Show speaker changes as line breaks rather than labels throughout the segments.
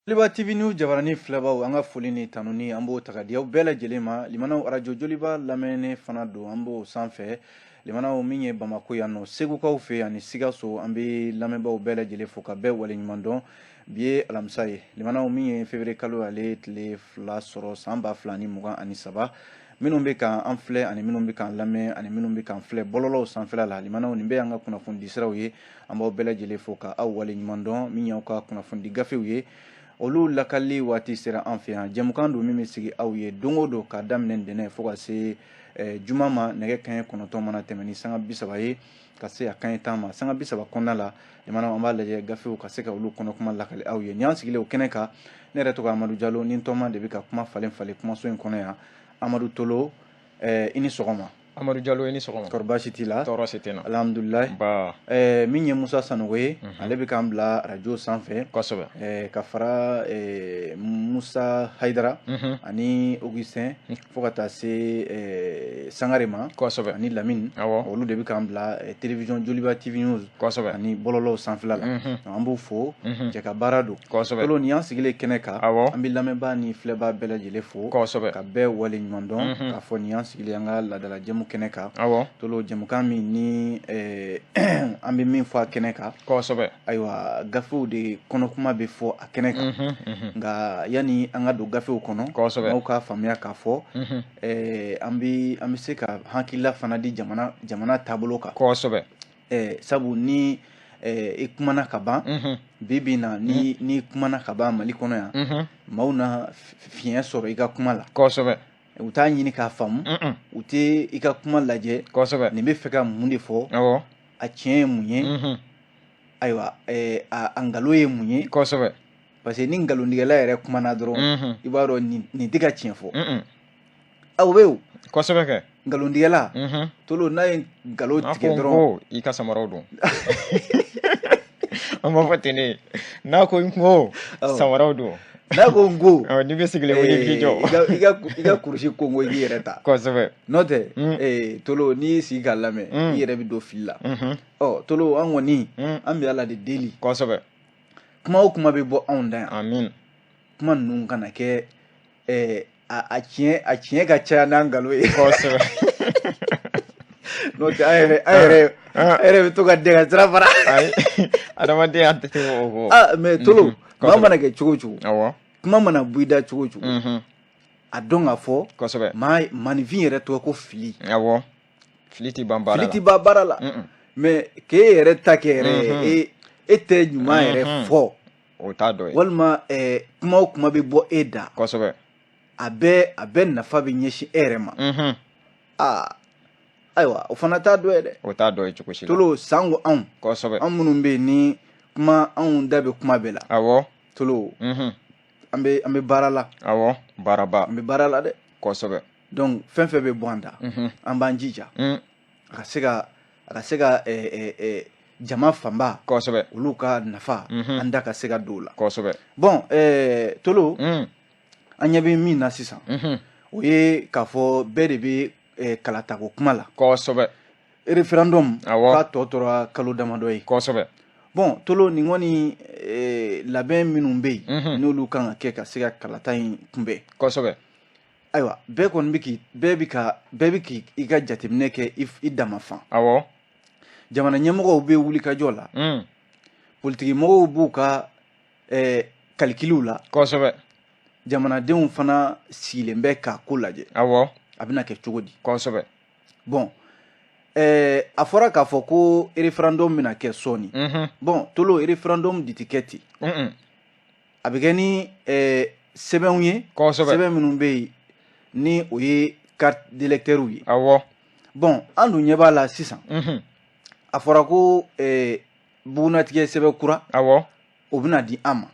Joliba TV News jabarani filɛbaw, an ka foli ni tanuni, an b'o ta ka di aw bɛɛ lajɛlen ma. Limanaw, arajo Joliba lamɛnnen fana don, an b'o sanfɛ. Limanaw, min ye Bamako yan nɔ, Segukaw fɛ ani Sikaso, an bɛ lamɛnbaaw bɛɛ lajɛlen fo ka bɛɛ waleɲuman dɔn. Bi ye alamisa ye, limanaw, min ye février kalo ale tile 2 sɔrɔ san 2023. Minnu bɛ ka an filɛ ani minnu bɛ k'an lamɛn ani minnu bɛ k'an filɛ bɔlɔlɔw sanfɛla la, limanaw, nin bɛɛ y'an ka kunnafoni siraw ye. An b'aw bɛɛ lajɛlen fo ka aw wale ɲuman dɔn. Min y'aw ka kunnafoni gafew ye, olu lakali waati sera an fɛ yan. Jɛmukan don min bɛ sigi aw ye don o don k'a daminɛ ntɛnɛn fo ka se juma ma, nɛgɛ kanɲɛ 9 mana tɛmɛ ni sanga 30 ye ka se a kanɲɛ 10 ma. Sanga 30 kɔnɔna la, limanaw, an b'a lajɛ gafew ka se ka olu kɔnɔkuma lakali aw ye. Nin y'an sigilen o kɛnɛ kan. Ne yɛrɛ tɔgɔ Amadu Jalo, ni tɔma de bɛ ka kuma falen falen kumaso in kɔnɔ yan. Amadu Tolo, i ni sɔgɔma.
Amadu Jalo, i ni sɔgɔma.
Kɔri baasi t'i la?
Tɔɔrɔ si tɛ n na.
Alhamdulilayi.
Ba.
Min ye Musa Sanogo ye, ale bɛ k'an bila arajo sanfɛ. Ka fara Musa Hayidara ani Augustin fo ka taa se Sangare ma. Ani Lamine. Olu de bɛ k'an bila télévision Joliba TV News. Ani bɔlɔlɔw sanfɛla la. An b'u fo. Cɛ ka baara don. Tolo, nin y'an sigilen kɛnɛ kan. An bɛ lamɛnbaa ni filɛbaa bɛɛ lajɛlen fo. Ka bɛɛ wale ɲuman dɔn. K'a fɔ nin y'an sigilen an ka laadala jɛmu kɛnɛ kan. Tolo, jɛmukan min ni an bɛ min fɔ a kɛnɛ kan. Ayiwa, gafew de kɔnɔkuma bɛ fɔ a kɛnɛ kan. Nka yanni an ka don gafew kɔnɔ, aw k'a faamuya k'a fɔ an bɛ se ka hakilila fana di jamana taabolo kan. Sabu ni i kumana ka ban, bi bi na, ni n'i kumana ka ban Mali kɔnɔ yan, maaw na fiɲɛ sɔrɔ i ka kuma la. U t'a ɲini k'a faamu, u tɛ i ka kuma lajɛ. Nin bɛ fɛ ka mun de fɔ? A tiɲɛ ye mun ye? Ayiwa, a nkalon ye mun ye? Parce que ni nkalontigɛla yɛrɛ kumana dɔrɔn, i b'a dɔn nin tɛ ka tiɲɛ fɔ. Aw bɛ yen.
Kosɛbɛ kɛ.
Nkalontigɛla Tolo, n'a ye nkalon tigɛ dɔrɔn.
I ka samaraw don. An b'a fɔ ten de, n'a ko n ko samaraw don.
N'a ko n ko.
N'i bɛ sigilen wuli k'i jɔ.
I ka kurusi konko, i k'i yɛrɛ ta. N'o tɛ, Tolo, n'i y'i sigi k'a lamɛn, i yɛrɛ bɛ don fili la. Ɔ Tolo, an kɔni, an bɛ Ala de deli. Kuma o kuma bɛ bɔ anw da yan.
Amin.
Kuma ninnu kana kɛ a tiɲɛ ka caya n'an nkalon ye. N'o tɛ, an yɛrɛ bɛ to ka dɛn ka sira fara.
Ayi, adamadenya tɛ tɛmɛ o kɔ.
Ah, mais Tolo, maa mana kɛ cogo o cogo, kuma mana bɔ i da cogo o cogo, a dɔn k'a fɔ maa maaninfin yɛrɛ tɔgɔ ko fili.
Awɔ, fili tɛ ban baara
la. Fili tɛ ban baara la. Mais k'e yɛrɛ ta kɛ yɛrɛ, e tɛ ɲuman yɛrɛ fɔ.
O t'a dɔ ye.
Walima kuma o kuma bɛ bɔ e da. A bɛɛ nafa bɛ ɲɛsin e yɛrɛ ma. Aa, ayiwa, o fana t'a dɔ ye dɛ.
O t'a dɔ ye cogo si la.
Tolo, sango anw. Anw minnu bɛ yen ni kuma, anw da bɛ kuma bɛɛ la. Tolo, an bɛ baara la.
Awɔ, baaraba.
An bɛ baara la dɛ. Donc fɛn fɛn bɛ bɔ an da, an b'an jija a ka se ka jama fanba olu ka nafa, an da ka se ka don o la. Bon, Tolo, an ɲɛ bɛ min na sisan, o ye k'a fɔ bɛɛ de bɛ kalatako kuma la. Référendum k'a tɔ tora kalo damadɔ ye. Bon Tolo, nin kɔni, labɛn minnu bɛ yen n'olu kan ka kɛ ka se ka kalata in kunbɛn. Ayiwa, bɛɛ kɔni bɛ k'i bɛɛ bɛ ka bɛɛ bɛ k'i i ka jateminɛ kɛ i dama fan. Jamana ɲɛmɔgɔw bɛ wuli ka jɔ la. Politiki mɔgɔw b'u ka kalikiliw la. Jamanadenw fana sigilen bɛ k'a ko lajɛ. A bɛna kɛ cogo di? Bon, a fɔra k'a fɔ ko référendum bɛna kɛ sɔɔni. Bon Tolo, référendum de tɛ kɛ ten. A bɛ kɛ ni sɛbɛnw ye. Sɛbɛn minnu bɛ yen ni o ye carte d'électeur ye. Bon, an dun ɲɛ b'a la sisan. A fɔra ko bugunatigɛ sɛbɛn kura. O bɛna di an ma.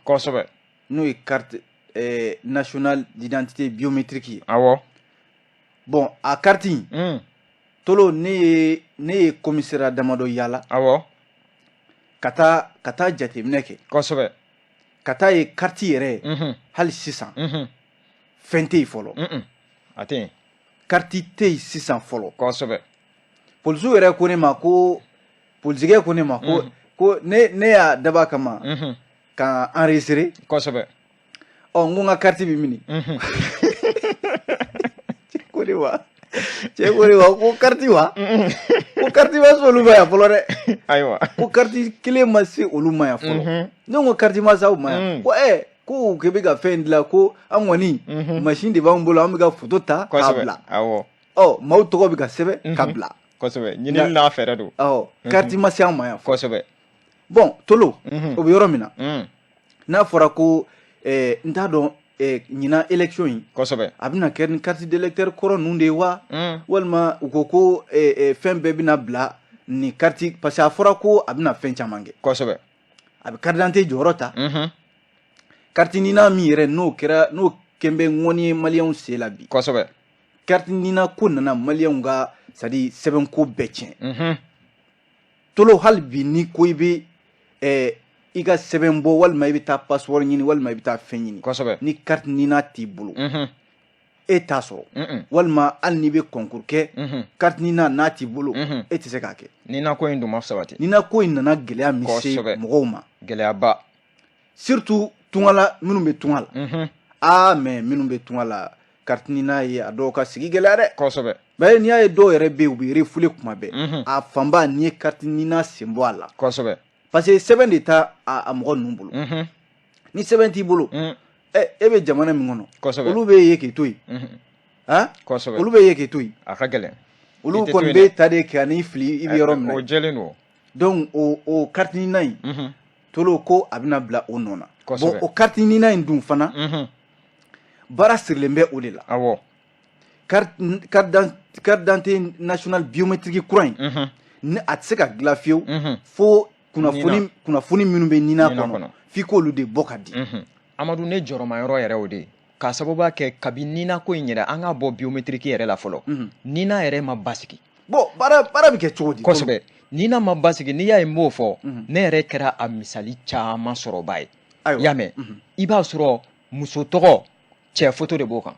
N'o ye carte nationale d'identité biométrique ye. Bon, a carte in, Tolo, ne ye commissariat damadɔ yala. Ka taa jateminɛ kɛ. Ka taa ye carte yɛrɛ, hali sisan, fɛn tɛ yen fɔlɔ.
A tɛ yen.
Carte tɛ yen sisan fɔlɔ. Polisiw yɛrɛ ko ne ma ko, polisikɛ ko ne ma ko ne y'a dab'a kama ka enregistrer. Ɔ, n ko n ka carte bɛ mini? Cɛ ko de wa, cɛ ko de wa, ko carte wa, ko carte ma se olu ma yan fɔlɔ dɛ. Ko carte kelen ma se olu ma yan fɔlɔ. Ne ko carte ma se aw ma yan? Ko ko k'e bɛ ka fɛn dilan, ko an kɔni machine de b'an bolo, an bɛ ka photo ta k'a bila. Ɔ, maaw tɔgɔ bɛ ka sɛbɛn ka bila.
Kosɛbɛ, ɲinini n'a fɛɛrɛ don.
Ɔ, carte ma se an ma yan fɔlɔ. Bon, Tolo, o bɛ yɔrɔ min na, n'a fɔra ko n t'a dɔn, ɲinan élection in, a bɛna kɛ ni carte d'électeur kɔrɔ ninnu de ye wa, walima u ko ko fɛn bɛɛ bɛna bila ni carte? Parce que a fɔra ko a bɛna fɛn caman kɛ. A bɛ carte d'identité jɔyɔrɔ ta. Carte NINA min yɛrɛ, n'o kɛra, n'o kɛn bɛ ŋɔni ye maliyɛnw sen la bi. Carte NINA ko nana maliyɛnw ka, c'est à dire, sɛbɛnko bɛɛ tiɲɛ. Tolo, hali bi ni ko i bɛ i ka sɛbɛn bɔ, walima i bɛ taa passeport ɲini, walima i bɛ taa fɛn ɲini, ni carte NINA t'i bolo, e t'a sɔrɔ. Walima hali n'i bɛ concours kɛ, carte NINA n'a t'i bolo, e tɛ se k'a kɛ.
NINA ko in dun ma sabati.
NINA ko in nana gɛlɛya min se mɔgɔw ma.
Gɛlɛyaba.
Surtout tunga la, minnu bɛ tunga la. Aa, mais minnu bɛ tunga la, carte NINA ye a dɔw ka sigi gɛlɛya dɛ. Bari n'i y'a ye dɔw yɛrɛ bɛ yen, u bɛ refoulé kuma bɛɛ, a fanba n'i ye carte NINA sen bɔ a la. Parce que sɛbɛn de t'a a mɔgɔ ninnu bolo. Ni sɛbɛn t'i bolo, ɛ, e bɛ jamana min kɔnɔ, olu bɛ ye k'i to yen. Han, olu bɛ ye k'i to yen.
A ka gɛlɛn.
Olu kɔni bɛ ta de ka n'i fili i bɛ yɔrɔ min na.
O jɛlen don.
Donc o carte NINA in, Tolo, ko a bɛna bila o nɔ na. Bon, o carte NINA in dun fana, baara sirilen bɛ o de la. Carte d'identité nationale biométrique kura in, ni a tɛ se ka dilan fiyewu fo kunnafoni minnu bɛ NINA kɔnɔ, f'i k'olu de bɔ ka di.
Amadu, ne jɔrɔma yɔrɔ yɛrɛ o de ye, k'a sababuya kɛ kabi NINA ko in yɛrɛ, an k'a bɔ biométrique yɛrɛ la fɔlɔ, NINA yɛrɛ ma basigi.
Bon, baara bɛ kɛ cogo di?
Kosɛbɛ, NINA ma basigi. N'i y'a ye n b'o fɔ, ne yɛrɛ kɛra a misali caman sɔrɔba ye. I y'a mɛn, i b'a sɔrɔ muso tɔgɔ, cɛ photo de b'o kan.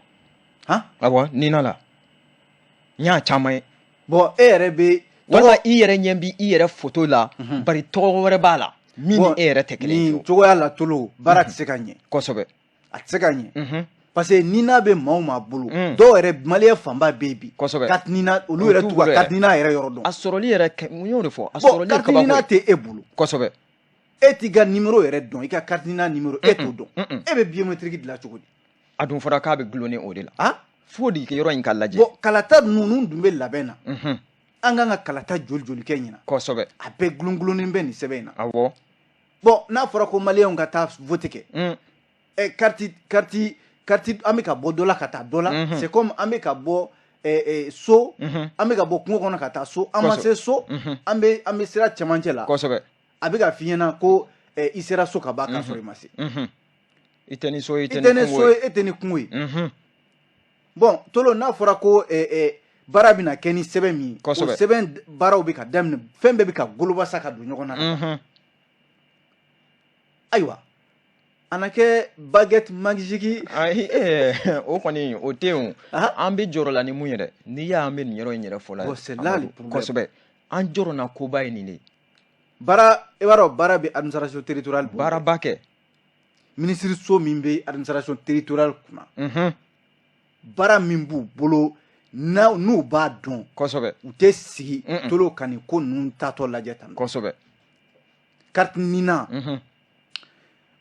Awɔ, NINA la, n y'a caman ye.
Bon, e yɛrɛ bɛ.
Walima i yɛrɛ ɲɛ b'i i yɛrɛ photo la, bari tɔgɔ wɛrɛ b'a la min ni e yɛrɛ tɛ kelen ye.
Nin cogoya la, Tolo, baara tɛ se ka ɲɛ. A tɛ se ka ɲɛ, parce que NINA bɛ maa o maa bolo, dɔw yɛrɛ, maliyɛn fanba bɛ yen bi. Carte NINA, olu yɛrɛ t'u ka carte NINA yɛrɛ yɔrɔ dɔn.
A sɔrɔli yɛrɛ, n y'o de fɔ, a sɔrɔli ye
kabako ye. Carte NINA tɛ e bolo. E t'i ka numéro yɛrɛ dɔn, i ka carte NINA numéro e t'o dɔn, e bɛ biométrique dilan cogo di?
A dun fɔra k'a bɛ gulonnen o de la. Fo de yɔrɔ in ka lajɛ.
Bon, kalata ninnu dun bɛ labɛn na. An kan ka kalata joli joli kɛ ɲinan? A bɛɛ gulon-gulonnen bɛ nin sɛbɛn in na. Bon, n'a fɔra ko maliyɛnw ka taa vote kɛ, ɛ, carte, an bɛ ka bɔ dɔ la ka taa dɔ la. C'est comme an bɛ ka bɔ so, an bɛ ka bɔ kungo kɔnɔ ka taa so, an ma se so, an bɛ sira cɛmancɛ la. A bɛ ka f'i ɲɛna ko i sera so ka ban, k'a sɔrɔ i ma se.
I tɛ ni so ye,
i tɛ ni so ye, e tɛ ni kungo ye. Bon, Tolo, n'a fɔra ko baara bɛna kɛ ni sɛbɛn min ye, o sɛbɛn baaraw bɛ ka daminɛ, fɛn bɛɛ bɛ ka golobasa ka don ɲɔgɔn na. Ayiwa, a na kɛ baguette magique.
Ayi, o kɔni o tɛ yen. An bɛ jɔrɔ la ni mun ye dɛ, n'i y'a an bɛ nin yɔrɔ in yɛrɛ fɔ la.
Bon, c'est là le problème.
Kosɛbɛ, an jɔrɔ na koba ye nin de ye.
Baara, i b'a dɔn, baara bɛ administration territoriale bolo.
Baaraba kɛ.
Minisiri so min bɛ administration territoriale kunna, baara min b'u bolo, n'u b'a dɔn, u tɛ sigi, Tolo, ka nin ko ninnu taatɔ lajɛ tan. Carte NINA,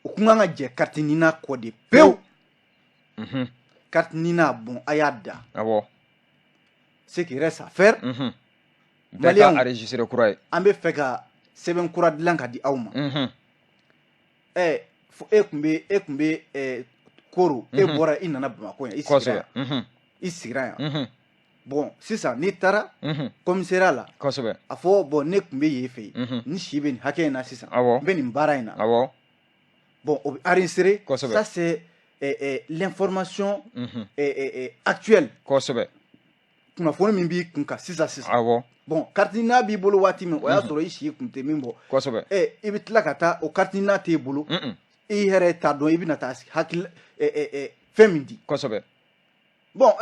u kun kan ka jɛ carte NINA kɔ de pewu. Carte NINA, bon, a y'a da. Ce qui reste à faire,
bɛɛ ka enregistré kura ye.
An bɛ fɛ ka sɛbɛn kura dilan ka di aw ma. Ɛ, e kun bɛ Koro, e bɔra, i nana Bamakɔ yan, i sigira yan, i sigira yan. Bon, sisan n'i taara commissariat la, a fɔ: bon, ne tun bɛ yen fɛ yen, ni si bɛ nin hakɛ in na sisan, n bɛ nin baara in na. Bon, o bɛ enregistré. Ça, c'est l'information actuelle. Kunnafoni min b'i kun kan sisan sisan. Bon, carte NINA b'i bolo waati min, o y'a sɔrɔ i si kun tɛ min bɔ. Ɛ, i bɛ tila ka taa, o carte NINA t'e bolo, i yɛrɛ t'a dɔn i bɛna taa hakili fɛn min di. Bon,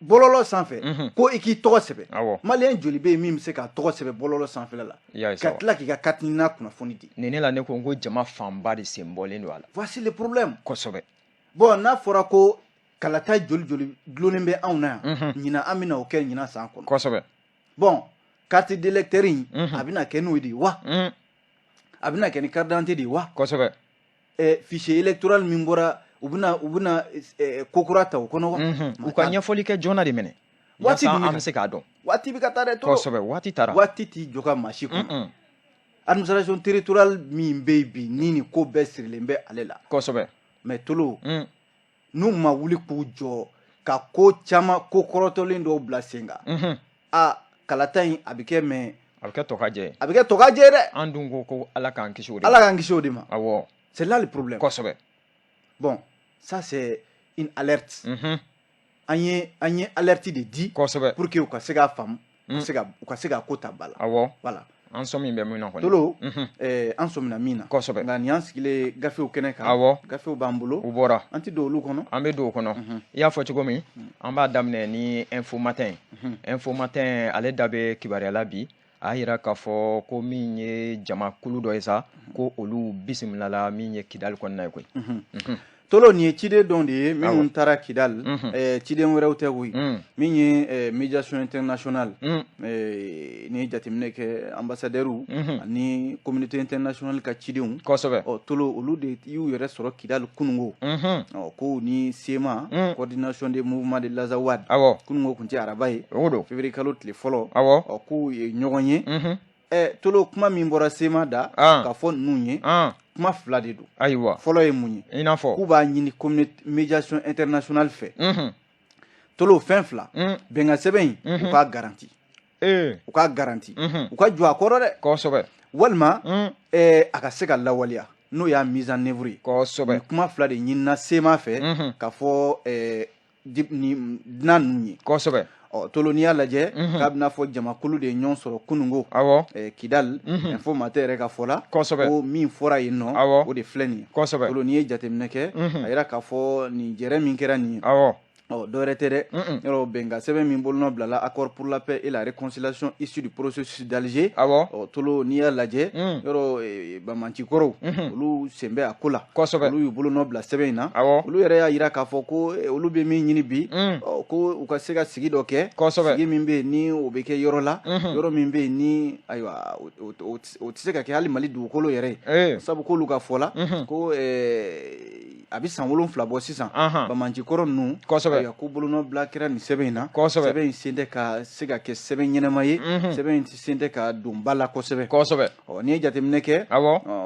bɔlɔlɔ sanfɛ, ko i k'i tɔgɔ sɛbɛn, maliyɛn joli bɛ yen min bɛ se k'a tɔgɔ sɛbɛn bɔlɔlɔ sanfɛla la, ka tila k'i ka carte NINA kunnafoni di?
Nin ne la, ne ko n ko jama fanba de sen bɔlen don a la.
Voici le problème. Bon, n'a fɔra ko kalata joli joli dulonnen bɛ anw na yan ɲinan, an bɛna o kɛ ɲinan san kɔnɔ. Bon, carte d'électeur in, a bɛna kɛ n'o de ye wa, a bɛna kɛ ni carte d'identité de ye wa? Fichier électoral min bɔra, u bɛna ko kura ta o kɔnɔ wa?
U ka ɲɛfɔli kɛ joona de minɛ.
Waati
dun an bɛ se k'a dɔn.
Waati bɛ ka taa dɛ.
Kosɛbɛ, waati taara.
Waati t'i jɔ ka maa si kɔnɔ. Administration territoriale min bɛ yen bi, ni nin ko bɛɛ sirilen bɛ ale la. Mais Tolo, n'u ma wuli k'u jɔ ka ko caman, ko kɔrɔtɔlen dɔw bila sen kan, a kalata in a bɛ kɛ, mais
a bɛ kɛ tɔkajɛ ye.
A bɛ kɛ tɔkajɛ ye dɛ.
An dun ko ko Ala k'an kisi o de ma.
Ala k'an kisi o de ma. C'est là le problème. Bon, ça c'est une alerte. An ye alerte de di pour que u ka se k'a faamu, u ka se k'a ko ta ba la. Voilà.
An sɔmi bɛ min na kɔni.
Tolo, an sɔmina min na. Nka nin y'an sigilen gafew kɛnɛ kan. Gafew b'an bolo.
U bɔra.
An ti don olu kɔnɔ.
An bɛ don o kɔnɔ. I y'a fɔ cogo min, an b'a daminɛ ni Info Matin. Info Matin, ale da bɛ kibaruya la bi. A y'a yira k'a fɔ ko min ye jamakulu dɔ ye sa, ko olu bisimilala min ye Kidali kɔnɔna ye koyi.
Tolo, nin ye ciden dɔw de ye minnu taara Kidali. Ciden wɛrɛw tɛ koyi. Min ye médiation internationale, ni ye jateminɛ kɛ, ambassadeur ani communauté internationale ka cidenw. Ɔ Tolo, olu de y'u yɛrɛ sɔrɔ Kidali kunungo. Ɔ ko ni CMA, coordination des mouvements de l'Azawad. Kunungo tun tɛ araba ye.
O don.
Février kalo tile fɔlɔ. Ɔ k'u ye ɲɔgɔn ye. Tolo, kuma min bɔra CMA da ka fɔ ninnu ye, kuma fila de don. Fɔlɔ ye mun ye?
I n'a fɔ.
K'u b'a ɲini communauté médiation internationale fɛ. Tolo, fɛn fila. Bɛnkan sɛbɛn in, u k'a garanti. U k'a garanti. U ka jɔ a kɔrɔ dɛ. Walima a ka se ka lawaleya, n'o y'a mise en œuvre ye. Nin kuma fila de ɲinina CMA fɛ ka fɔ ni dunan ninnu ye. Ɔ Tolo, n'i y'a lajɛ, k'a bɛna fɔ jamakulu de ye ɲɔgɔn sɔrɔ kunungo Kidali. Info Matin yɛrɛ ka fɔ la, ko min fɔra yen nɔ, o de filɛ nin ye. Tolo, n'i ye jateminɛ kɛ, a yira k'a fɔ nin jɛrɛ min kɛra nin ye, ɔ dɔ wɛrɛ tɛ dɛ, yɔrɔ bɛnkan sɛbɛn min bolonɔ bilala, accord pour la paix et la réconciliation issu du processus d'Alger. Ɔ Tolo, n'i y'a lajɛ, yɔrɔ banbaanci kɔrɔw, olu sen bɛ a ko la. Olu y'u bolonɔ bila sɛbɛn in na. Olu yɛrɛ y'a yira k'a fɔ ko olu bɛ min ɲini bi, ɔ ko u ka se ka sigi dɔ kɛ. Sigi min bɛ yen ni o bɛ kɛ yɔrɔ la, yɔrɔ min bɛ yen ni ayiwa o tɛ se ka kɛ hali Mali dugukolo yɛrɛ ye. Sabu k'olu ka fɔ la, ko a bɛ san 7 bɔ sisan, banbaanci kɔrɔ ninnu, ko bolonɔ bila kɛra nin sɛbɛn in na. Sɛbɛn in sen tɛ ka se ka kɛ sɛbɛn ɲɛnama ye, sɛbɛn in sen tɛ ka don ba la kosɛbɛ. Ɔ n'i ye jateminɛ kɛ,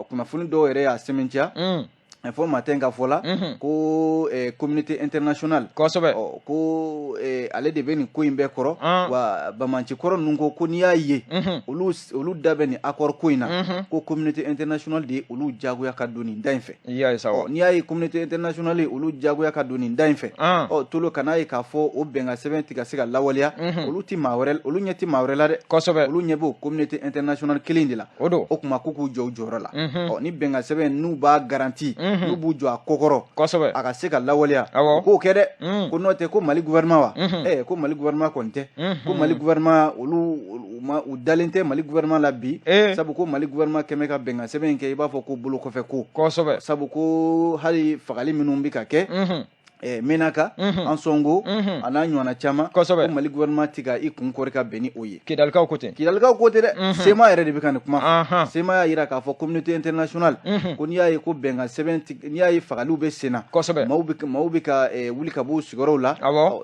kunnafoni dɔw yɛrɛ y'a sɛmɛntiya. Info Matin ka fɔ la, ko communauté internationale, ɔ ko ale de bɛ nin ko in bɛɛ kɔrɔ. Wa banbaanci kɔrɔ ninnu ko ko n'i y'a ye olu da bɛ nin accord ko in na, ko communauté internationale de ye olu jagoya ka don nin da in fɛ. Ɔ n'i y'a ye communauté internationale ye olu jagoya ka don nin da in fɛ, ɔ Tolo, kan'a ye k'a fɔ o bɛnkan sɛbɛn tɛ ka se ka lawaleya, olu ti maa wɛrɛ, olu ɲɛ tɛ maa wɛrɛ la dɛ. Olu ɲɛ b'o communauté internationale kelen de la.
O don.
O tuma k'u k'u jɔ u jɔyɔrɔ la. Ɔ ni bɛnkan sɛbɛn n'u b'a garanti, n'u b'u jɔ a kɔkɔrɔ, a ka se ka lawaleya, u k'o kɛ dɛ. Ko n'o tɛ, ko Mali gouvernement wa, ko Mali gouvernement kɔni tɛ, ko Mali gouvernement, olu u dalen tɛ Mali gouvernement la bi. Sabu ko Mali gouvernement kɛmɛ ka bɛnkan sɛbɛn in kɛ i b'a fɔ ko bolo kɔfɛ ko. Sabu ko hali fagali minnu bɛ ka kɛ Menaka, Ansongo, a n'a ɲɔgɔnna caman, ko Mali gouvernement tɛ ka i kun kɔri ka bɛn ni o ye.
Kidalikaw ko ten.
Kidalikaw ko ten dɛ. CMA yɛrɛ de bɛ ka nin kuma fɔ. CMA y'a yira k'a fɔ communauté internationale, ko n'i y'a ye ko bɛnkan sɛbɛn, n'i y'a ye fagaliw bɛ sen na, maaw bɛ ka wuli ka bɔ u sigiyɔrɔw la.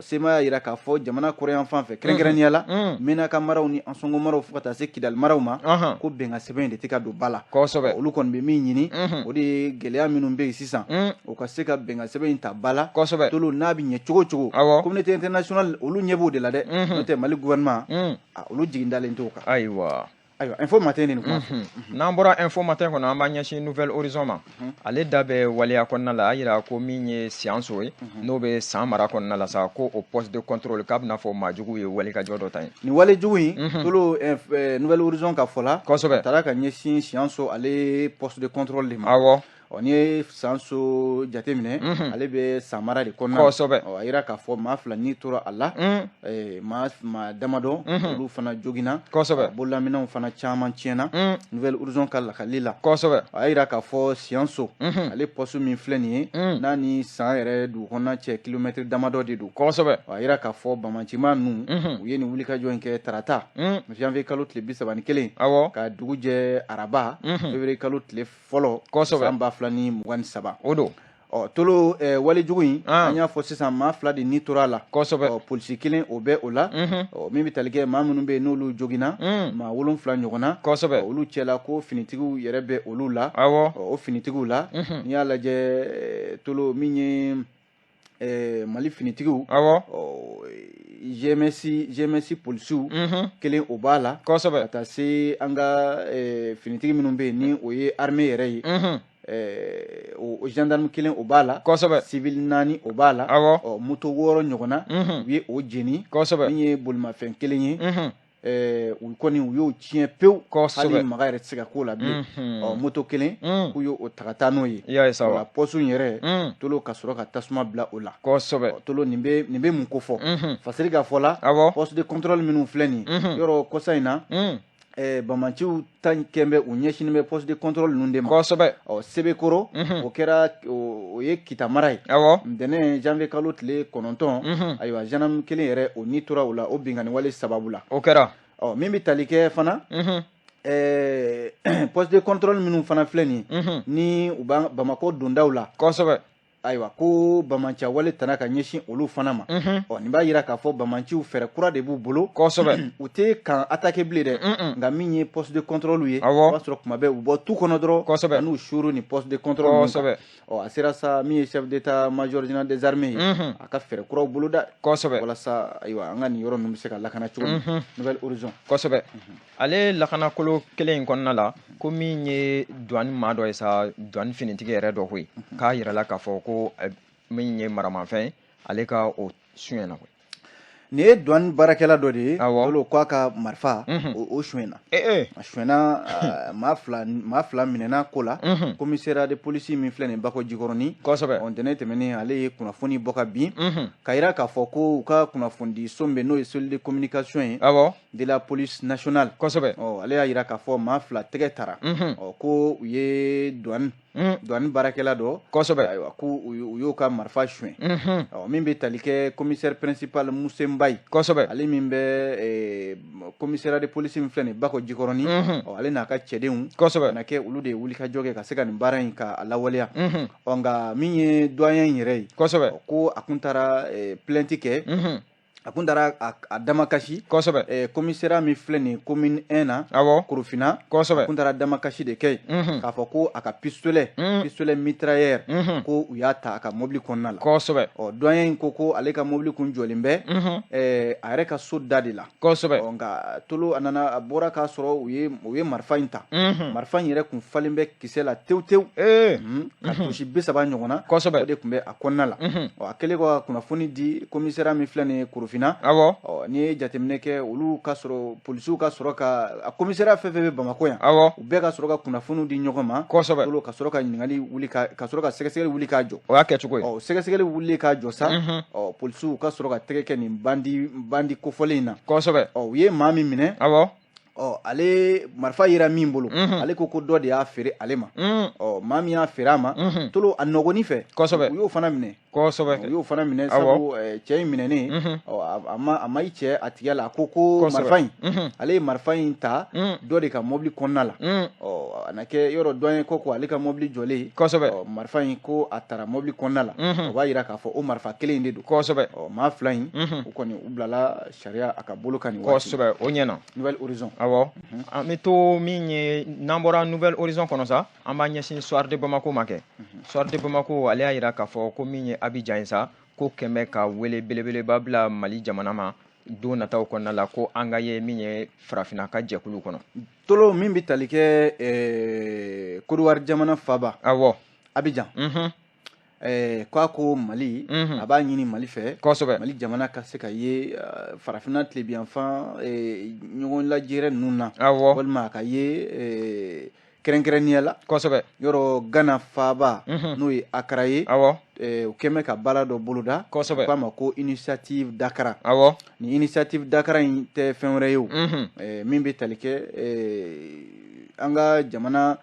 CMA y'a yira k'a fɔ jamana kɔrɔyan fan fɛ, kɛrɛnkɛrɛnnenya la Menaka maraw ni Ansongo maraw fo ka taa se Kidali maraw ma, ko bɛnkan sɛbɛn in de tɛ ka don ba la. Olu kɔni bɛ min ɲini, o de ye gɛlɛya minnu bɛ yen sisan, u ka se ka bɛnkan sɛbɛn in ta ba la. Tolo, n'a bɛ ɲɛ cogo cogo, communauté internationale olu ɲɛ b'o de la dɛ. N'o tɛ Mali gouvernement, olu jigin dalen t'o kan.
Ayiwa,
Info Matin nin kuma.
N'an bɔra Info Matin kɔnɔ, an b'an ɲɛsin Nouvel Horizon ma. Ale da bɛ waleya kɔnɔna la. A yira ko min ye Siyanso ye, n'o bɛ San mara kɔnɔna la sa, ko o poste de contrôle, k'a bɛna fɔ maajugu ye walikajɔ dɔ ta yen.
Nin walejugu in, Tolo, Nouvel Horizon ka fɔ la, a taara ka ɲɛsin Siyanso ale poste de contrôle de ma. Ɔ, n'i ye San so jateminɛ, ale bɛ San mara de kɔnɔna. Ɔ, a yira k'a fɔ maa 2 ni tora a la, maa damadɔ olu fana joginna. Bololaminɛnw fana caman tiɲɛna. Nouvel Horizon ka lakali la, a y'a yira k'a fɔ Siyanso, ale poste min filɛ nin ye, n'a ni San yɛrɛ dugu kɔnɔna cɛ, kilomɛtiri damadɔ de don. A yira k'a fɔ bamancima ninnu, u ye nin wulikajɔ in kɛ tarata, janvier kalo tile 31, ka dugu jɛ araba, février kalo tile fɔlɔ, san 2023.
O don.
Ɔ, Tolo, walejugu in, an y'a fɔ sisan, maa 2 de ni tora a la. Ɔ, polisi kelen, o bɛ o la. Ɔ, min bɛ tali kɛ maa minnu bɛ yen n'olu joginna, maa 7 ɲɔgɔn na. Olu cɛla, ko finitigiw yɛrɛ bɛ olu la. Ɔ, o finitigiw la, n'i y'a lajɛ, Tolo, min ye Mali finitigiw, GMS polisiw kelen, o b'a la, ka taa se an ka finitigi minnu bɛ yen, ni o ye armée yɛrɛ ye, o gendarme kelen, o b'a la. Civil 4, o b'a la. Ɔ, moto 6 ɲɔgɔn na, u ye o jeni. Min ye bolimafɛn kelen ye, u kɔni u y'o tiɲɛ pewu, hali maga yɛrɛ tɛ se ka k'o la bilen. Ɔ, moto kelen, k'u y'o ta ka taa n'o ye.
I y'a ye sa.
O la, poste in yɛrɛ, Tolo, ka sɔrɔ ka tasuma bila o la. Tolo, nin bɛ mun ko fɔ? Fasiri ka fɔ la, poste de contrôle minnu filɛ nin ye, yɔrɔ kɔsa in na, bamanciw ta kɛn bɛ u ɲɛsinnen bɛ poste de contrôle ninnu de ma. Ɔ, Sebekoro, o kɛra, o ye Kita mara ye. Ntɛnɛn, janvier kalo tile 9, ayiwa, gendarme kelen yɛrɛ, o ni tora o la, o binkanni wale sababu la.
O kɛra.
Ɔ, min bɛ tali kɛ fana, poste de contrôle minnu fana filɛ nin ye, ni u b'an Bamakɔ dondaw la, ayiwa, ko bamanciya wale tana ka ɲɛsin olu fana ma. Ɔ, nin b'a yira k'a fɔ bamanciw, fɛɛrɛ kura de b'u bolo. U tɛ kan attaquer bilen dɛ, nka min ye poste de contrôle ye, o b'a sɔrɔ kuma bɛɛ u bɔ tu kɔnɔ dɔrɔn, n'u suru ni poste de contrôle ninnu kan. Ɔ, a sera sa, min ye chef d'état major général des armées ye, a ka fɛɛrɛ kuraw boloda, walasa, ayiwa, an ka nin yɔrɔ ninnu bɛ se ka lakana cogo min. Nouvel Horizon.
Kosɛbɛ. Ale lakanakolo kelen in kɔnɔna la, ko min ye douane maa dɔ ye sa, douane finitigi yɛrɛ dɔ koyi, k'a yirala k'a fɔ ko min ye maramafɛn, ale ka o suyɛnna koyi.
Nin ye douane baarakɛla dɔ de ye. Olu ko a ka marifa, o suyɛnna. A suyɛnna, maa 2 minɛna ko la. Commissariat de police min filɛ nin Bakɔ Jikɔrɔni, ntɛnɛn tɛmɛnen, ale ye kunnafoni bɔ ka bin, ka yira k'a fɔ ko u ka kunnafonidi so min bɛ, n'o ye cellule de communication ye de la police nationale. Ɔ, ale y'a yira k'a fɔ maa 2 tɛgɛ tara. Ɔ, ko u ye douane baarakɛla dɔ, ayiwa, ko u y'o ka marifa suɲɛ. Ɔ, min bɛ tali kɛ commissaire principal Musa Mbaye, ale min bɛ commissariat de police min filɛ nin Bakɔ Jikɔrɔni, ɔ, ale n'a ka cɛdenw na kɛ, olu de ye wulikajɔ kɛ ka se ka nin baara in ka a lawaleya. Ɔ, nka min ye doyen in yɛrɛ ye, ko a kun taara plainte kɛ, a kun taara a damakasi commissariat min filɛ nin commune 1 na, Korofina, a kun taara damakasi de kɛ yen, k'a fɔ ko a ka pistolet mitrailleur, ko u y'a ta a ka mobili kɔnɔna la. Ɔ, doyen in ko ale ka mobili kun jɔlen bɛ a yɛrɛ ka so da de la. Ɔ, nka Tolo, a nana, a bɔra k'a sɔrɔ u ye marifa in ta. Marifa in yɛrɛ kun falen bɛ kisɛ la tewu tewu, ka tusi 30 ɲɔgɔn na. O de tun bɛ a kɔnɔna la. Ɔ, a kɛlen kɔ ka kunnafoni di commissariat min filɛ nin ye Korofina, ɔ, n'i ye jateminɛ kɛ, olu ka sɔrɔ, polisiw ka sɔrɔ ka a commissariat fɛn fɛn bɛ Bamakɔ yan, u bɛɛ ka sɔrɔ ka kunnafoniw di ɲɔgɔn ma. Tolo, ka sɔrɔ ka ɲininkali wuli, ka sɔrɔ ka sɛgɛsɛgɛli wuli k'a jɔ.
O y'a kɛcogo ye.
Ɔ, sɛgɛsɛgɛli wuli k'a jɔ sa, ɔ, polisiw ka sɔrɔ ka tɛgɛ kɛ nin bandi kofɔlen in na. Ɔ, u ye maa min minɛ, ɔ, ale marifa yera min bolo, ale ko dɔ de y'a feere ale ma. Ɔ, maa min y'a feere a ma, Tolo, a nɔgɔni fɛ, u y'o fana minɛ. U y'o fana minɛ, sabu cɛ in minɛnen, ɔ, a ma i cɛ a tigiya la, a ko marifa in, ale ye marifa in ta dɔ de ka mobili kɔnɔna la. Ɔ, a na kɛ yɔrɔ dɔ ye, ko ale ka mobili jɔlen, ɔ, marifa in, ko a taara mobili kɔnɔna la. O b'a yira k'a fɔ o marifa kelen in de don. Ɔ, maa 2 in, u kɔni u bilala sariya a ka bolo kan nin waati.
Kosɛbɛ, o ɲɛna.
Nouvel Horizon.
Awɔ, an bɛ to min ye, n'an bɔra Nouvel Horizon kɔnɔ sa, an b'an ɲɛsin Soir de Bamako ma kɛ. Soir de Bamako, ale y'a yira k'a fɔ ko min ye Abidjan ye sa, ko kɛmɛ ka wele belebeleba bila Mali jamana ma don nataw kɔnɔna la, ko an ka ye min ye farafinna ka jɛkulu kɔnɔ.
Tolo, min bɛ tali kɛ Côte d'Ivoire jamana faaba, Abidjan, k'a ko Mali, a b'a ɲini Mali fɛ, Mali jamana ka se ka ye farafinna tilebinyanfan ɲɔgɔn lajɛrɛ ninnu na, walima a ka ye Kɛrɛnkɛrɛnnenya la, yɔrɔ Gana faaba, n'o ye Akara ye, u kɛn bɛ ka baara dɔ boloda, u k'a ma ko Initiative d'Accra. Ni Initiative d'Accra in tɛ fɛn wɛrɛ ye o, min bɛ tali kɛ an ka jamana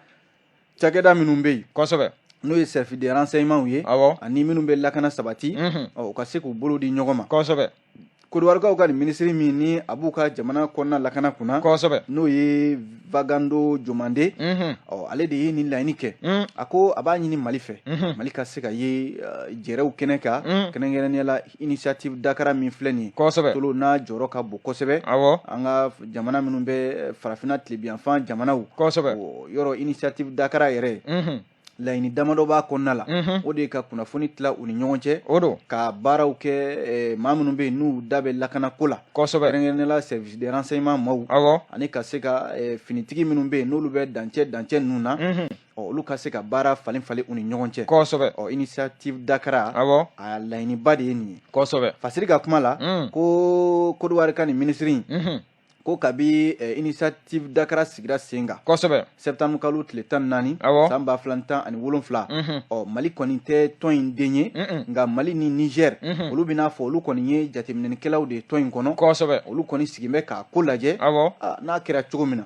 cakɛda minnu bɛ yen, n'o ye service de renseignement ye, ani minnu bɛ lakana sabati, u ka se k'u bolo di ɲɔgɔn ma. Kodiwarikaw ka nin minisiri min ni a b'u ka jamana kɔnɔna lakana kunna, n'o ye Vagando Jomande, ɔ ale de ye nin laɲini kɛ. A ko a b'a ɲini Mali fɛ, Mali ka se ka ye jɛrɛw kɛnɛ kan, kɛrɛnkɛrɛnnenya la Initiative d'Accra min filɛ nin ye. Tolo n'a jɔyɔrɔ ka bon kosɛbɛ an ka jamana minnu bɛ farafinna tilebinyanfan jamanaw. Yɔrɔ Initiative d'Accra yɛrɛ, laɲini damadɔ b'a kɔnɔna la, o de ye ka kunnafoni tila u ni ɲɔgɔn cɛ,
o don,
ka baaraw kɛ maa minnu bɛ yen n'u da bɛ lakanako la, kɛrɛnkɛrɛnnenya la service de renseignement maaw, ani ka se ka finitigi minnu bɛ yen n'olu bɛ dancɛ dancɛ ninnu na, ɔ olu ka se ka baara falen falen u ni ɲɔgɔn cɛ. Ɔ Initiative d'Accra, a laɲiniba de ye nin ye. Fasiri ka kuma la, ko Kodiwari ka nin minisiri in, ko kabi Initiative d'Accra sigira sen kan, septembre kalo tile 14, san 2017, ɔ Mali kɔni tɛ tɔn in den ye, nka Mali ni Niger, olu bɛna fɔ olu kɔni ye jateminɛnikɛlaw de ye tɔn in kɔnɔ. Olu kɔni sigin bɛ k'a ko lajɛ n'a kɛra cogo min na.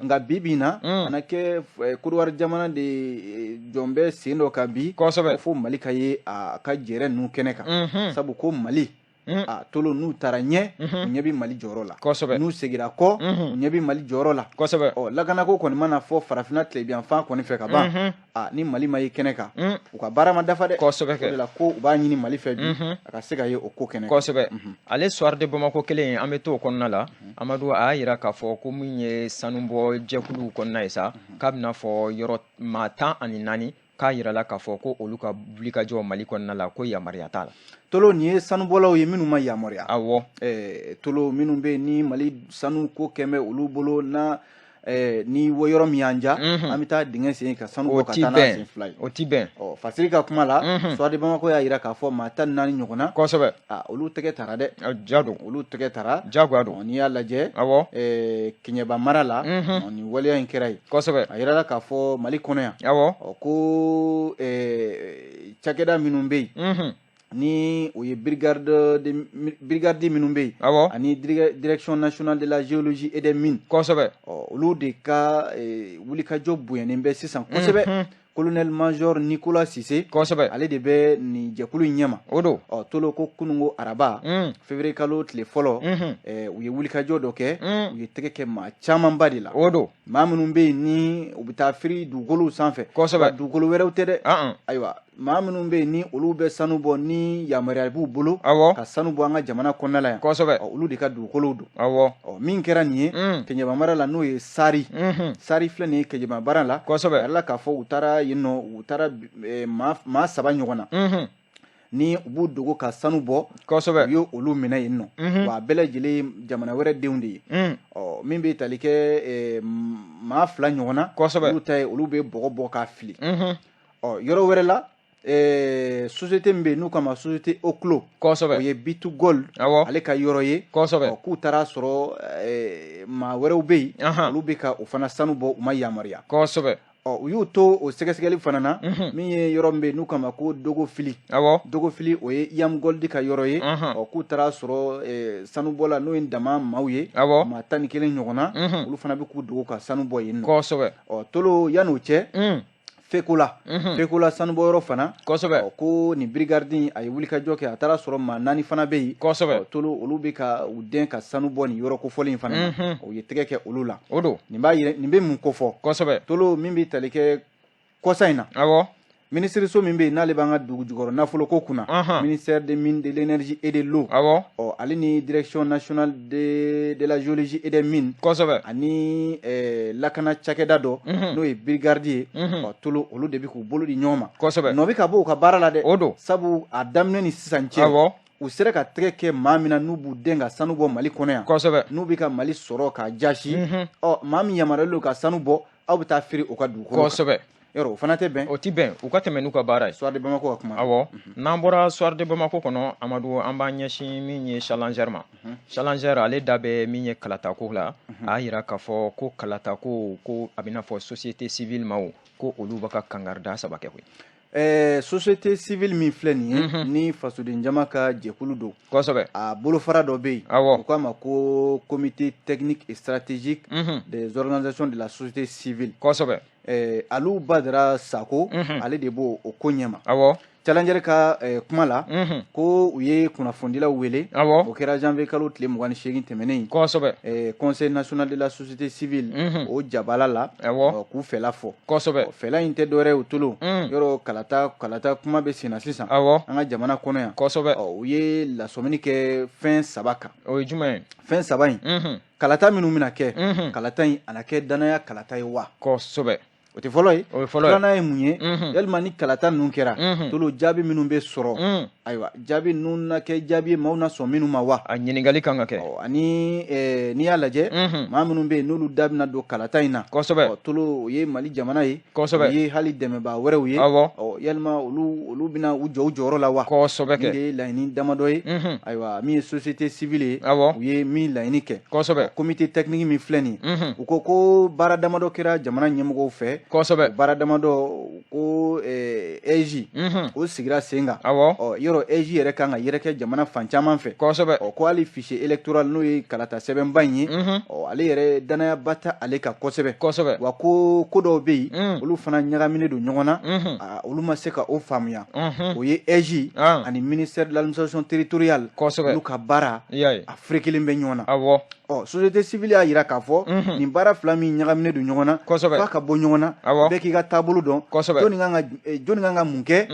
Nka bi bi in na, a na kɛ Kodiwari jamana de jɔn bɛ sen dɔ kan bi, fo Mali ka ye a ka jɛrɛ ninnu kɛnɛ kan, sabu ko Mali a tolo n'u taara ɲɛ, u ɲɛ bɛ Mali jɔyɔrɔ la. N'u segira kɔ, u ɲɛ bɛ Mali jɔyɔrɔ la. Ɔ lakanako kɔni mana fɔ farafinna tilebinyanfan kɔni fɛ ka ban, a ni Mali ma ye kɛnɛ kan, u ka baara ma dafa dɛ. O de la ko u b'a ɲini Mali fɛ bi, a ka se ka ye o ko kɛnɛ.
Ale Soir de Bamako kelen, an bɛ to o kɔnɔna la. Amadu, a y'a yira k'a fɔ ko min ye sanubɔ jɛkuluw kɔnɔna ye sa, k'a bɛna fɔ yɔrɔ maa 14 k'a yirala k'a fɔ ko olu ka wulikajɔ Mali kɔnɔna la, ko yamaruya t'a la.
Tolo, nin ye sanubɔlaw ye minnu ma yamaruya. Tolo, minnu bɛ yen ni Mali sanu ko kɛn bɛ olu bolo na, ni wo yɔrɔ min y'an ja, an bɛ taa dingɛ sen ka sanu bɔ ka taa n'a sen fila ye.
O ti bɛn.
Ɔ Fasiri ka kuma la, Soir de Bamako y'a yira k'a fɔ maa 14 ɲɔgɔn na. Olu tɛgɛ tara dɛ.
Ja don.
Olu tɛgɛ tara.
Jagoya don.
N'i y'a lajɛ, Keɲeba mara la, nin waleya in kɛra yen. A yirala k'a fɔ Mali kɔnɔ yan, ɔ ko cakɛda minnu bɛ yen, ni o ye brigade minnu bɛ yen, ani Direction nationale de la géologie et des mines, olu de ka wulikajɔ bonyanen bɛ sisan kosɛbɛ. Colonel major Nicolas Cissé, ale de bɛ nin jɛkulu in ɲɛma.
O don.
Ɔ tolo, ko kununko araba, février kalo tile fɔlɔ, u ye wulikajɔ dɔ kɛ, u ye tɛgɛ kɛ maa camanba de la.
O don.
Maa minnu bɛ yen ni u bɛ taa firi dugukolow sanfɛ, dugukolo wɛrɛw tɛ dɛ. Ayiwa, maa minnu bɛ yen ni olu bɛ sanu bɔ, ni yamaruya b'u bolo ka sanu bɔ an ka jamana kɔnɔna la yan, olu de ka dugukolow don. Ɔ min kɛra nin ye Keɲeba mara la, n'o ye Sari. Sari filɛ nin ye Keɲeba mara la. A yirala k'a fɔ u taara yen nɔ, u taara maa saba ɲɔgɔn na, ni u b'u dogo ka sanu bɔ. U ye olu minɛ yen nɔ, wa a bɛɛ lajɛlen ye jamana wɛrɛ denw de ye. Ɔ min bɛ tali kɛ maa fila ɲɔgɔn na, olu ta ye olu bɛ bɔgɔ bɔ k'a fili. Ɔ yɔrɔ wɛrɛ la, société min bɛ yen n'u k'a ma société Oklo, o ye B2Gold, ale ka yɔrɔ ye. Ɔ k'u taara sɔrɔ maa wɛrɛw bɛ yen, olu bɛ ka o fana sanu bɔ, u ma yamaruya. Ɔ u y'u to o sɛgɛsɛgɛli fana na, min ye yɔrɔ min bɛ yen n'u k'a ma ko Dogofili. Dogofili, o ye IAMGOLD ka yɔrɔ ye. Ɔ k'u taara sɔrɔ sanubɔla, n'o ye dama maaw ye, maa 11 ɲɔgɔn na, olu fana bɛ k'u dogo ka sanu bɔ yen nɔ. Ɔ tolo, yan'o cɛ, Fekola, Fekola sanubɔyɔrɔ fana, ko nin brigade a ye wulikajɔ kɛ, a taara sɔrɔ maa naani fana bɛ yen. Tolo, olu bɛ ka u dɛn ka sanu bɔ nin yɔrɔ kofɔlen in fana na, u ye tɛgɛ kɛ olu la.
O don.
Nin b'a yira, nin bɛ mun kofɔ? Tolo, min bɛ tali kɛ kɔsa in na, minisiriso min bɛ yen n'ale b'an ka dugu jukɔrɔ nafolo ko kunna, ministère des Mines, de l'Énergie et de l'Eau, ɔ ale ni Direction nationale de la géologie et des mines, ani lakana cakɛda dɔ, n'o ye brigade ye, ɔ tolo, olu de bɛ k'u bolo di ɲɔgɔn ma. Nɔ bɛ ka bɔ u ka baara la dɛ.
O don.
Sabu a daminɛ ni sisan cɛ, u sera ka tɛgɛ kɛ maa min na n'u b'u den ka sanu bɔ Mali kɔnɔ yan, n'u bɛ ka Mali sɔrɔ k'a jasi. Ɔ maa min yamaruyalen don ka sanu bɔ, aw bɛ taa feere o ka dugukolo kan. Yɔrɔ o fana tɛ bɛn.
O tɛ bɛn, u ka tɛmɛ n'u ka baara ye.
Soir de Bamako ka kuma.
Awɔ, n'an bɔra Soir de Bamako kɔnɔ, Amadu, an b'an ɲɛsin min ye Challenger ma. Challenger, ale da bɛ min ye kalatako la. A y'a jira k'a fɔ ko kalatako ko a bɛna fɔ société civile maaw ko olu bɛ ka kangarida saba kɛ koyi.
Société civile min filɛ nin ye, ni fasoden jama ka jɛkulu don. A bolofara dɔ bɛ yen. U k'a ma ko comité technique et stratégique des organisations de la société civile. Alu Badara Sako, ale de b'o o ko ɲɛma. Challenger ka kuma la, ko u ye kunnafonidilaw wele. O kɛra janvier kalo tile 28 tɛmɛnen in. Conseil national de la société civile, o jabala la. K'u fɛla fɔ. Fɛla in tɛ dɔwɛrɛ ye, o tolo. Yɔrɔ kalata kuma bɛ sen na sisan. An ka jamana kɔnɔ yan. U ye lasɔmini kɛ fɛn saba kan.
O ye jumɛn ye?
Fɛn saba in. Kalata minnu bɛna kɛ, kalata in a na kɛ danaya kalata ye wa? O tɛ fɔlɔ ye.
O ye fɔlɔ ye.
Filanan ye mun ye? Yalima ni kalata ninnu kɛra, tolo, jaabi minnu bɛ sɔrɔ, ayiwa, jaabi ninnu na kɛ jaabi ye maaw na sɔn minnu ma wa?
A ɲininkali kan ka kɛ.
Ani n'i y'a lajɛ, maa minnu bɛ yen n'olu da bɛna don kalata in na. Tolo, o ye Mali jamana ye. O ye hali dɛmɛbaa wɛrɛw ye. Yalima olu bɛna u jɔ u jɔyɔrɔ la wa? Nin de ye laɲini damadɔ ye. Ayiwa, min ye société civile ye, u ye min laɲini kɛ. Comité technique min filɛ nin ye, u ko ko baara damadɔ kɛra jamana ɲɛmɔgɔw fɛ. Baara damadɔ ko AIGE o sigira sen kan. Yɔrɔ AIGE yɛrɛ kan ka yɛrɛkɛ jamana fan caman fɛ. Ko hali fichier électoral, n'o ye kalata sɛbɛnba in ye, ale yɛrɛ danayaba tɛ ale kan kosɛbɛ. Wa ko ko dɔw bɛ yen, olu fana ɲagaminen don ɲɔgɔn na, olu ma se ka o faamuya. O ye AIGE ani ministère de l'administration territoriale. Olu ka baara a ferekelen bɛ ɲɔgɔn na. Société civile y'a jira k'a fɔ nin baara fila min ɲagaminen don ɲɔgɔn na, f'a ka bɔ ɲɔgɔn na. Bɛɛ k'i ka taabolo dɔn. Jɔnni kan ka mun kɛ,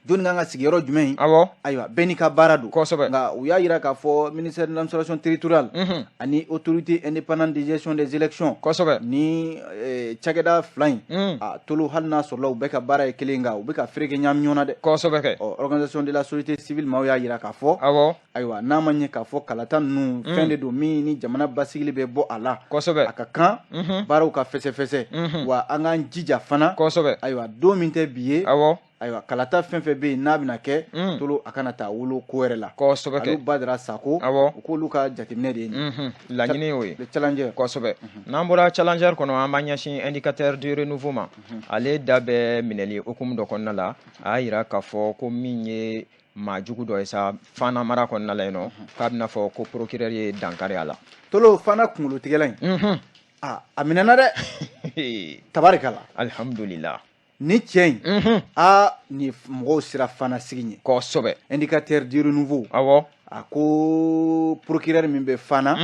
jɔnni kan ka sigi yɔrɔ jumɛn? Ayiwa, bɛɛ n'i ka baara don. Nka u y'a jira k'a fɔ ministère de l'administration territoriale ani autorité indépendante de gestion des élections, ni cakɛda fila in, a tolo, hali n'a sɔrɔla u bɛɛ ka baara ye kelen, nka u bɛ ka fereke ɲagami ɲɔgɔn na dɛ. Organisation de la société civile maaw y'a jira k'a fɔ, ayiwa, n'a ma ɲɛ k'a fɔ kalata ninnu fɛn de don min ni jamana basigili bɛ bɔ a la, a ka kan baaraw ka fɛsɛfɛsɛ, wa an k'an jija fana. Ayiwa, don min tɛ bi ye, ayiwa, kalata fɛn fɛn bɛ yen n'a bɛna kɛ, tolo, a kana taa wolo ko wɛrɛ la. Alu Badara Sako, u k'olu ka jateminɛ de ye
nin. Laɲini y'o ye.
Le Challenger.
Kosɛbɛ. N'an bɔra Challenger kɔnɔ, an b'an ɲɛsin Indicateur du renouveau ma. Ale da bɛ minɛli hukumu dɔ kɔnɔna la. A y'a jira k'a fɔ ko min ye maa jugu dɔ ye sa Fana mara kɔnɔna la yen nɔ, k'a bɛna fɔ ko procureur ye dankari a la.
Tolo, Fana kunkolotigɛla in, a minɛna dɛ, tabarikala.
Alihamudulila.
Ni cɛ in, a ni mɔgɔw sera Fana sigi ɲɛ. Indicateur du renouveau, a ko procureur min bɛ Fana,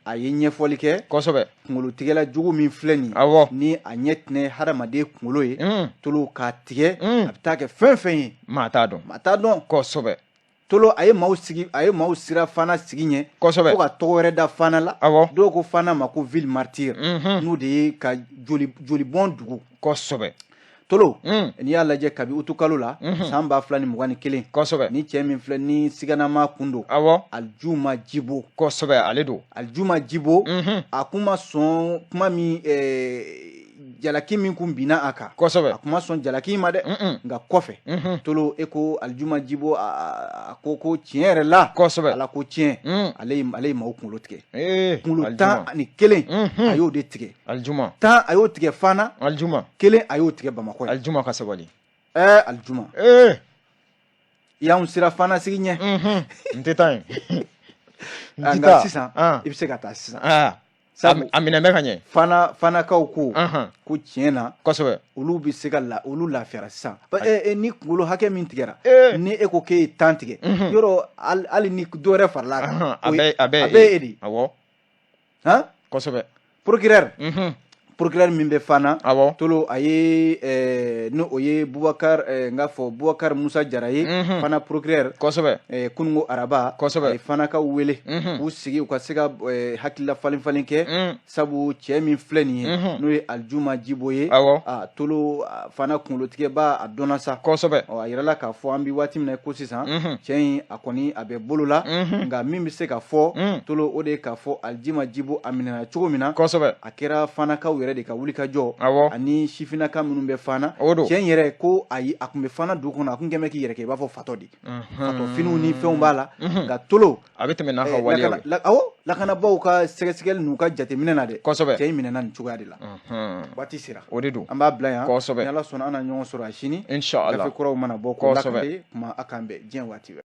a ye ɲɛfɔli kɛ. Kunkolotigɛla jugu min filɛ nin ye, ni a ɲɛ tɛnɛ hadamaden kunkolo ye, tolo, k'a tigɛ, a bɛ taa kɛ fɛn fɛn ye,
maa t'a dɔn.
Maa t'a dɔn. Tolo, a ye maaw sigi, a ye maaw sira Fana sigi ɲɛ. Fo ka tɔgɔ wɛrɛ da Fana la. Dɔw ko Fana ma ko ville martyre, n'o de ye ka jolibɔn dugu. Tolo, n'i y'a lajɛ, kabi utukalo la san 2021, ni cɛ min filɛ ni siganama kun don, Aljuma Jibo.
Kosɛbɛ, ale don.
Aljuma Jibo, a kun ma sɔn kuma min, jalaki min kun binna a kan. A kun ma sɔn jalaki ma dɛ. Nka kɔfɛ, tolo, e ko Aljuma Jibo, a ko ko tiɲɛ yɛrɛ la, ala ko tiɲɛ, ale ye maaw kunkolo tigɛ. Kunkolo 11, a y'o de tigɛ.
Aljuma.
10, a y'o tigɛ Fana.
Aljuma.
1, a y'o tigɛ Bamakɔ.
Aljuma ka sabali.
Aljuma, i y'anw sira Fana sigi ɲɛ.
N tɛ taa yen.
Nka sisan i bɛ se ka taa sisan.
A minɛ bɛ ka ɲɛ.
Fana, Fanakaw ko ko tiɲɛ na, olu bɛ se ka la, olu lafiyara sisan. Ni kunkolo hakɛ min tigɛra, ni e ko k'e ye 10 tigɛ, yɔrɔ hali ni dɔ wɛrɛ farala a kan,
a bɛɛ
a bɛɛ e de ye. Han. Procureur min bɛ Fana, tolo, a ye, n'o o ye Bubakar, n k'a fɔ Bubakar Musa Jara ye, Fana procureur. Kununko araba, a ye Fanakaw wele k'u sigi, u ka se ka hakilila falen falen kɛ, sabu cɛ min filɛ nin ye, n'o ye Aljuma Jibo ye, a tolo, Fana kunkolotigɛba, a dɔnna sa. A yirala k'a fɔ an bɛ waati min na ko sisan, cɛ in, a kɔni a bɛ bolo la. Nka min bɛ se ka fɔ, tolo, o de ye k'a fɔ Aljuma Jibo a minɛna cogo min na, a kɛra Fanakaw yɛrɛ yɛrɛ de ka wulikajɔ ani sifinnaka minnu bɛ Fana. Cɛ in yɛrɛ ko ayi, a tun bɛ Fana dugu kɔnɔ, a tun kɛn bɛ k'i yɛrɛ kɛ i b'a fɔ fatɔ de, fatɔ finiw ni fɛnw b'a la. Nka Tolo,
a bɛ tɛmɛ n'a ka waleyaw
ye. Awɔ, lakanabaaw ka sɛgɛsɛgɛli n'u ka jateminɛ na dɛ, cɛ in minɛna nin cogoya de la. Waati sera,
o de don.
An b'a bila yan.
Ni
Ala sɔnna, an na ɲɔgɔn sɔrɔ a sini.
Inshallah.
Gafe kuraw mana bɔ k'o lakale kuma. A k'an bɛn diɲɛ waati wɛrɛ.